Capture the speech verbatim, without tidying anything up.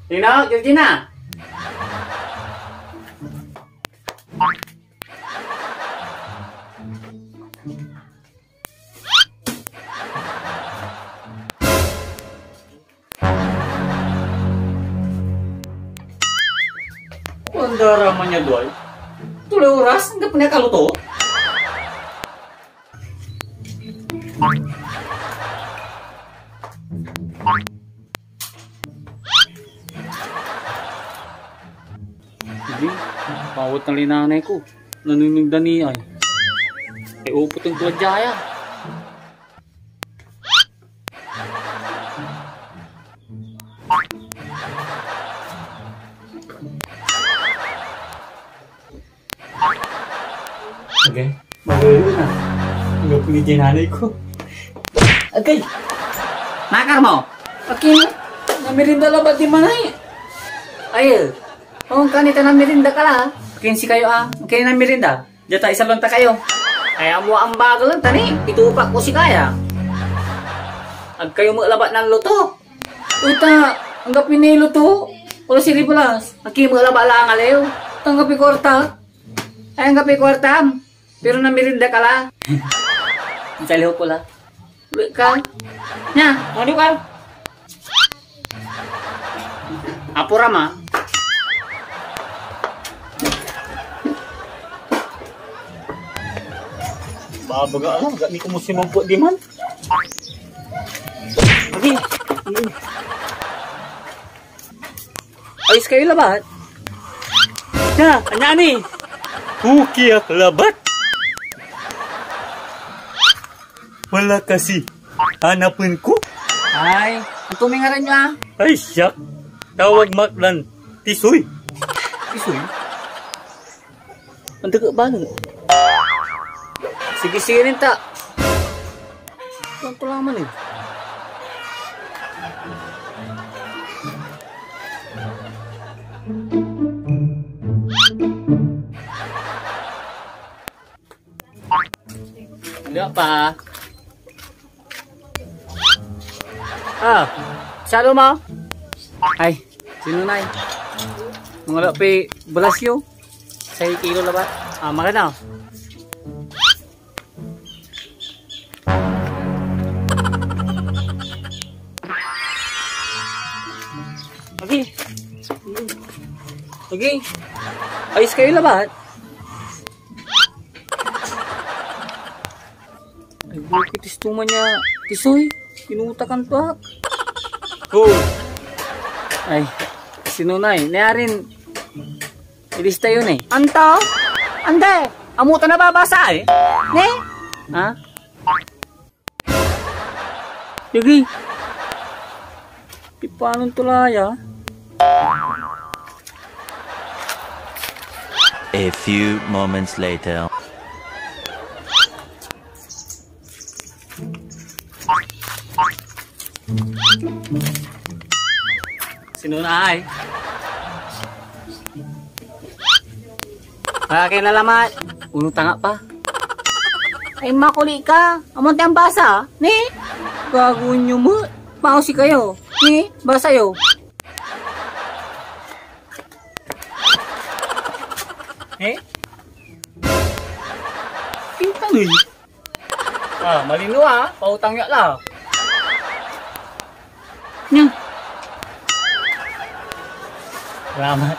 Lino, Georgina! Kuan da ra man ya duay. Tuloy oras, anggapo ni akaluto. Sige, pawat na linanay ko. Nanengneng da ni ay. Ay, upot ang tulad jaya. Okay. Magulong na. Hanggang pumigay nanay ko. Okay. Nakar mo? Akin, namirinda labat diman ay. Ay, oh, kanita namirinda ka la. Akin si kayo ah. Akin namirinda. Diya ta isalon ta kayo. Ay, amo ang bagal ta ni. Itupak ko si kaya. Ag kayo mo labat ng luto. Uta, anggap iniluto. Wala si Ribulas. Aki mo labat lang aliw. Tanggap yung kwarta. Ay, anggap yung kwarta. Pero namirinda ka la. Ang saliw ko la. Ulit ka. Nya, ano ka? Apura ma. Babaga, ano? Gani ko mo sinumpot di man. Agi. Ayos kayo labat? Na, anya ni? Okay ak labat. Wala kasi. Hanapen ko. Ay, anto may ngaran nyo, ah? Ay, siak. Tawag maklan. Tisoy. Tisoy? Ang daga balang. Sige, sige rin ta. Ito lang man eh. Wala pa. Ah, salo mo? Ay, sino na eh? Mga lapi, balasyo. Sa kilo labat. Ah, maganda. Okay. Okay. Ayos kayo labat. Ay, bakit isto man niya, Tisoy? Pinutakan to, ah. Oh. Ay, sinunay. Nayarin, ilista yun eh. Anta? Ande! Amuta na babasa eh. Ne? Ha? Sige. Pipanon to la ya? A few moments later. Sinunay. Wala kayo nalaman. Uno tanga pa. Ay, makuli ka. Amon tayong basa, ni? Gago nyo mo. Mao si kayo. Ni? Basa yo. Eh? Pintang eh. Ah, malino ah. Pautang ya la. Nya. Salamat.